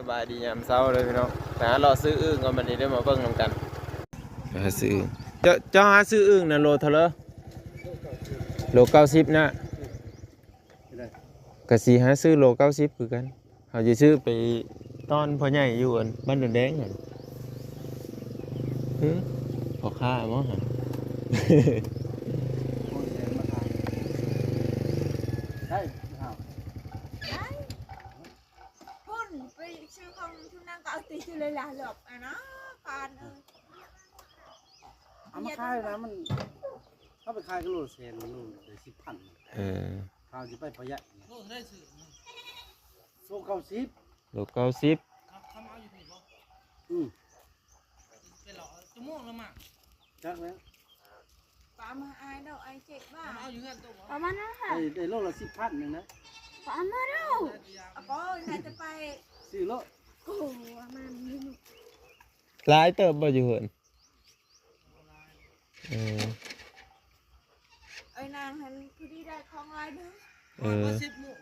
ສະບາຍດີຍາມເຊົ້າເດີພີ່ນ້ອງ ໄປຫາເລາະຊື້ອຶ່ງກ່ອນ ບັດນີ້ເດີ ມາເບິ່ງນຳກັນ. ຫາຊື້ອຶ່ງ ເຈົ້າ ເຈົ້າຫາຊື້ອຶ່ງນະ ໂລເທົ່າໃດ? ໂລເກົ້າສິບນະ. ກະຊິຫາຊື້ໂລເກົ້າສິບຄືກັນ. ເຮົາຊິຊື້ໄປຕ້ອນພໍ່ໃຫຍ່ຢູ່ອັນບ້ານດອນແດງຫັ້ນ. ຫື ພໍ່ຄ້າບໍ່ຫັ້ນ? ພຸ້ນໄປຊື້ຂອງທຸນນາງກໍເອົາຕິຢູ່ເລີຍລະ ຫຼອກອະນະ ປານເອີຍ. ເອົາມາຂາຍນະ ມັນ ເຮົາໄປຂາຍກິໂລແສນ ໂລໄດ້ສິບພັນ. ເອີ ເຮົາຊິໄປປະຢັດ. ໂລເທົ່າໃດຊື້? ໂລເກົ້າສິບ. ໂລເກົ້າສິບ. ເຂົາ ເຂົາມາເອົາຢູ່ພີ້ບໍ່? ອືມ ໄປເລາະ ຈະມ່ວງລະມາ. ຈັກແລ້ວ. ປາມາອາຍດອກ ອາຍເຈັບວ່າ ເອົາຢູ່ເຮືອນໂຕບໍ່? ປາມານນັ້ນ ໄດ້ ໄດ້ໂລລະສິບພັນໜຶ່ງນະ. ປາມາເດີ້. ອາໂກ ໜ້າຈະໄປຊື້ໂລ. ໂອ້ ປາມານນີ້ ຫຼາຍເຕີບບໍ່ຢູ່ເຮືອນ? ເອີ ເອີຍ ນາງຫັ້ນພໍດີໄດ້ຂອງຫຼາຍເດີ້. ເອີ ມາສິບໂມງ.